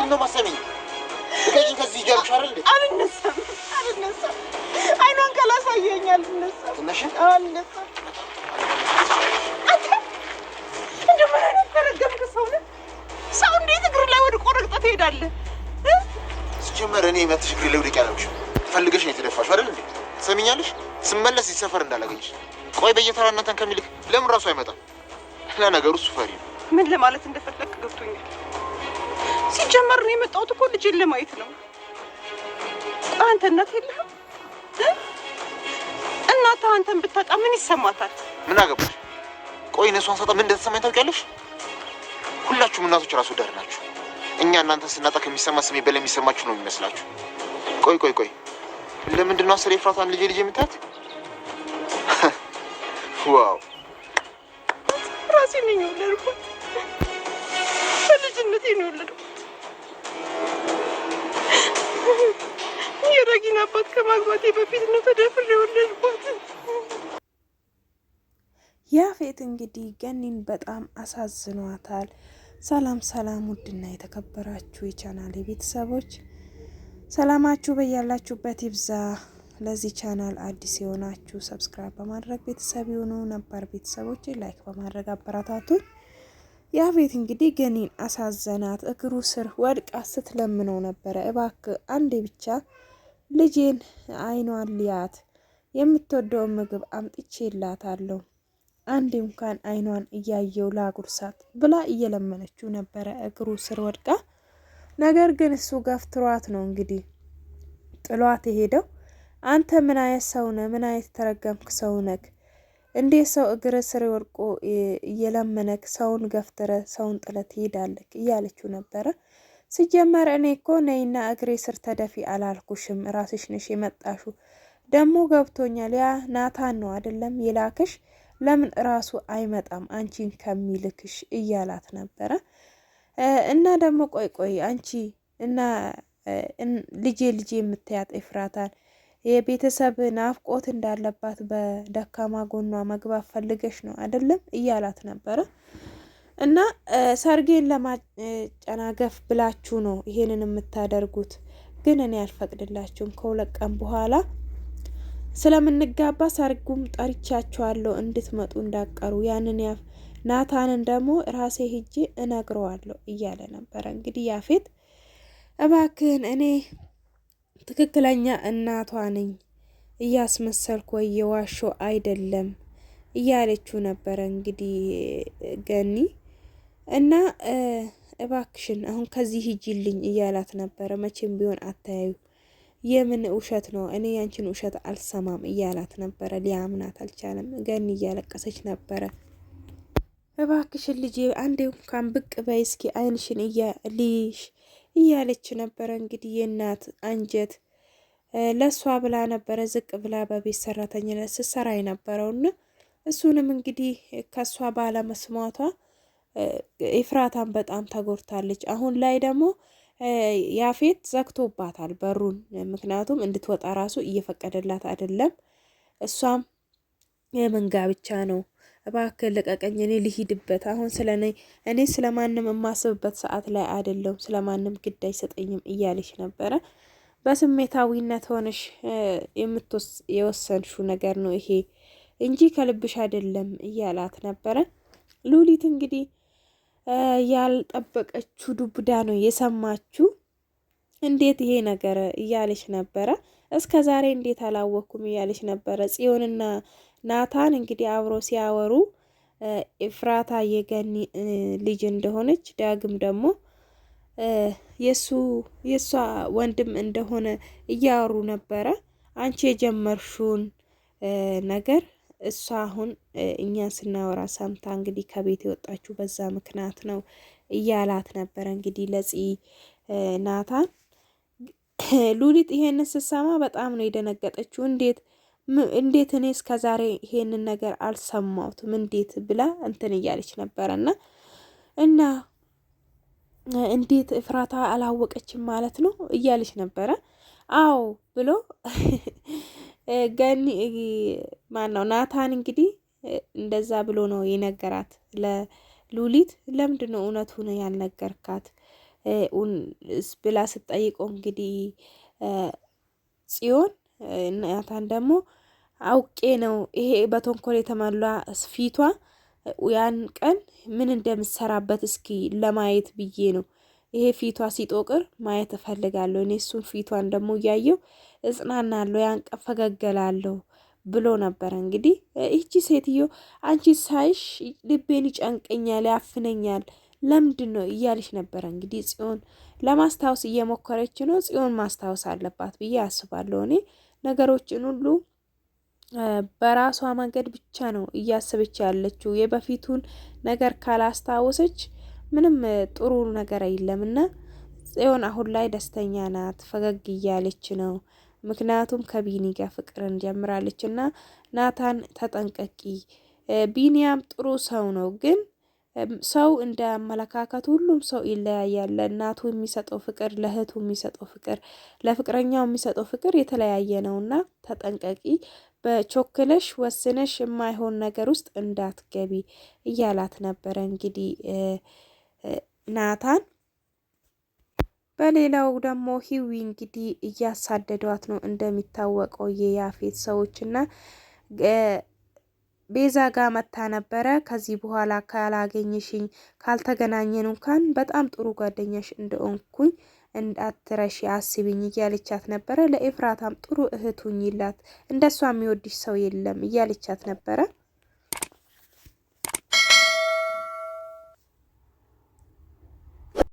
ለምንድን ነው የማትሰሚኝ? ልቀቂኝ ከዚህ እያልኩሽ አይደል እንዴ? አልነሳም፣ አልነሳም። አይኗን ካላሳየኝ አልነሳም። ትነሽ? አልነሳም። አንተ እንደው ምን አይነት ተረገምክ ሰው ነህ? ሰው እንዴት እግር ላይ ወድቆ ረግጠህ ትሄዳለህ? ሲጀመር እኔ መተሽ እግሬ ላይ ውደቂ አላልኩሽም። ፈልገሽ ነው የተደፋሽው አይደል እንዴ? ትሰሚኛለሽ? ስመለስ እዚህ ሰፈር እንዳላገኝሽ። ቆይ በየተራ እናንተን ከሚልክ ለምን ራሱ አይመጣም? ለነገሩ እሱ ፈሪ ነው። ምን ለማለት እንደፈለግክ ገብቶኛል። ሲጀመር ነው የመጣሁት እኮ ልጄን ለማየት ነው። ቆይ አንተ እናት የለህም? እናትህ አንተን ብታጣ ምን ይሰማታል? ምን አገባሽ? ቆይ እነሷን ሳጣ ምን እንደተሰማኝ ታውቂያለሽ? ሁላችሁም እናቶች ራስ ወዳድ ናችሁ። እኛ እናንተን ስናጣ ከሚሰማ ስሜት በላይ የሚሰማችሁ ነው የሚመስላችሁ። ቆይ ቆይ ቆይ ለምንድን ነው አስር ኤፍራታን ልጄ ልጄ የምታያት? Wow! ራሴ ነኝ የወለድኳት። በልጅነቴ ነው የወለድኳት። የረጊን አባት ከማግባቴ በፊት ነው ተደፍሬ የወለድኳት። ያፌት እንግዲህ ገኒን በጣም አሳዝኗታል። ሰላም ሰላም! ውድና የተከበራችሁ የቻናሌ ቤተሰቦች ሰላማችሁ በያላችሁበት ይብዛ። ለዚህ ቻናል አዲስ የሆናችሁ subscribe በማድረግ ቤተሰብ የሆኑ ነባር ቤተሰቦች like በማድረግ አበረታቱን። ያፌት እንግዲህ ገኒን አሳዘናት። እግሩ ስር ወድቃ ስትለምነው ነበረ። እባክህ አንዴ ብቻ ልጄን አይኗን ልያት፣ የምትወደውን ምግብ አምጥቼላታለሁ፣ አንዴ እንኳን አይኗን እያየው ላጉርሳት ብላ እየለመነችው ነበረ እግሩ ስር ወድቃ። ነገር ግን እሱ ገፍትሯት ነው እንግዲህ ጥሏት የሄደው። አንተ ምን አይነት ሰው ነህ? ምን አይነት የተረገምክ ሰው ነህ? እንዴት ሰው እግር ስር ወድቆ እየለመነክ ሰውን ገፍትረ ሰውን ጥለ ትሄዳለክ? እያለችው ነበረ። ሲጀመር እኔ እኮ ነይና እግሬ ስር ተደፊ አላልኩሽም፣ ራስሽ ነሽ የመጣሹ። ደግሞ ገብቶኛል፣ ያ ናታን ነው አይደለም የላክሽ? ለምን እራሱ አይመጣም አንቺን ከሚልክሽ እያላት ነበረ። እና ደግሞ ቆይ ቆይ አንቺ እና ልጄ ልጄ የምትያት ኤፍራታን የቤተሰብ ናፍቆት እንዳለባት በደካማ ጎኗ መግባት ፈልገሽ ነው አይደለም እያላት ነበረ። እና ሰርጌን ለማጨናገፍ ብላችሁ ነው ይሄንን የምታደርጉት፣ ግን እኔ አልፈቅድላችሁም። ከሁለት ቀን በኋላ ስለምንጋባ ሰርጉም ጠርቻችኋለሁ እንድትመጡ እንዳቀሩ ያንን ናታንን ደግሞ ራሴ ሂጄ እነግረዋለሁ እያለ ነበረ። እንግዲህ ያፌት እባክህን እኔ ትክክለኛ እናቷ ነኝ እያስመሰልኩ ወይ የዋሾ አይደለም እያለችው ነበረ። እንግዲህ ገኒ እና እባክሽን አሁን ከዚህ ሂጂልኝ እያላት ነበረ። መቼም ቢሆን አታያዩ የምን ውሸት ነው? እኔ ያንቺን ውሸት አልሰማም እያላት ነበረ። ሊያምናት አልቻለም። ገኒ እያለቀሰች ነበረ። እባክሽን ልጄ አንዴ እንኳን ብቅ በይ እስኪ አይንሽን ልይሽ እያለች ነበረ። እንግዲህ የእናት አንጀት ለእሷ ብላ ነበረ ዝቅ ብላ በቤት ሰራተኝነት ስትሰራ የነበረውና እሱንም እንግዲህ ከእሷ ባለመስማቷ ኤፍራታን በጣም ተጎድታለች። አሁን ላይ ደግሞ ያፌት ዘግቶባታል በሩን። ምክንያቱም እንድትወጣ ራሱ እየፈቀደላት አይደለም። እሷም የምን ጋብቻ ነው እባክህ ልቀቀኝ፣ እኔ ልሂድበት። አሁን ስለ እኔ ስለማንም የማስብበት ሰዓት ላይ አይደለም፣ ስለማንም ግድ አይሰጠኝም እያለች ነበረ። በስሜታዊነት ሆነሽ የወሰንሹ ነገር ነው ይሄ እንጂ ከልብሽ አይደለም እያላት ነበረ። ሉሊት እንግዲህ ያልጠበቀችው ዱብዳ ነው የሰማችው። እንዴት ይሄ ነገር እያለች ነበረ። እስከ ዛሬ እንዴት አላወቅኩም እያለች ነበረ። ጽዮንና ናታን እንግዲህ አብሮ ሲያወሩ ኤፍራታ የገኒ ልጅ እንደሆነች ዳግም ደግሞ የሱ የሷ ወንድም እንደሆነ እያወሩ ነበረ። አንቺ የጀመርሽውን ነገር እሷ አሁን እኛን ስናወራ ሰምታ እንግዲህ ከቤት የወጣችሁ በዛ ምክንያት ነው እያላት ነበረ። እንግዲህ ለጽ ናታን ሉሊት ይሄንን ስትሰማ በጣም ነው የደነገጠችው። እንዴት እንዴት እኔ እስከ ዛሬ ይሄንን ነገር አልሰማሁትም እንዴት ብላ እንትን እያለች ነበረና እና እንዴት እፍራታ አላወቀችም ማለት ነው እያለች ነበረ። አዎ ብሎ ገኒ ማን ነው ናታን እንግዲህ እንደዛ ብሎ ነው የነገራት ለሉሊት። ለምንድን ነው እውነቱን ያልነገርካት? ብላ ስጠይቀው እንግዲህ ጽዮን ናታን ደግሞ አውቄ ነው ይሄ በተንኮል የተሞላ ፊቷ ያን ቀን ምን እንደምትሰራበት እስኪ ለማየት ብዬ ነው። ይሄ ፊቷ ሲጦቅር ማየት እፈልጋለሁ። እኔ እሱን ፊቷን ደግሞ እያየው እጽናናለሁ፣ ያን ቀን ፈገገላለሁ ብሎ ነበረ። እንግዲህ ይቺ ሴትዮ አንቺ ሳይሽ ልቤን ይጨንቀኛል፣ ያፍነኛል፣ ለምንድን ነው እያለች ነበረ። እንግዲህ ጽዮን ለማስታወስ እየሞከረች ነው። ጽዮን ማስታወስ አለባት ብዬ አስባለሁ። እኔ ነገሮችን ሁሉ በራሷ መንገድ ብቻ ነው እያሰበች ያለችው። የበፊቱን ነገር ካላስታወሰች ምንም ጥሩ ነገር የለምና ጽዮን አሁን ላይ ደስተኛ ናት፣ ፈገግ እያለች ነው። ምክንያቱም ከቢኒ ጋር ፍቅርን ጀምራለች እና ናታን ተጠንቀቂ፣ ቢኒያም ጥሩ ሰው ነው ግን ሰው እንደ አመለካከት ሁሉም ሰው ይለያያል። ለእናቱ የሚሰጠው ፍቅር፣ ለእህቱ የሚሰጠው ፍቅር፣ ለፍቅረኛው የሚሰጠው ፍቅር የተለያየ ነውና ተጠንቀቂ፣ በቾክለሽ ወስነሽ የማይሆን ነገር ውስጥ እንዳትገቢ እያላት ነበረ እንግዲህ ናታን። በሌላው ደግሞ ሂዊ እንግዲህ እያሳደዷት ነው እንደሚታወቀው የያፌት ሰዎችና ቤዛ ጋር መታ ነበረ። ከዚህ በኋላ ካላገኘሽኝ ካልተገናኘን እንኳን በጣም ጥሩ ጓደኛሽ እንደሆንኩኝ እንዳትረሺ አስቢኝ እያለቻት ነበረ። ለኤፍራታም ጥሩ እህቱኝ ይላት እንደሷ የሚወድሽ ሰው የለም እያለቻት ነበረ።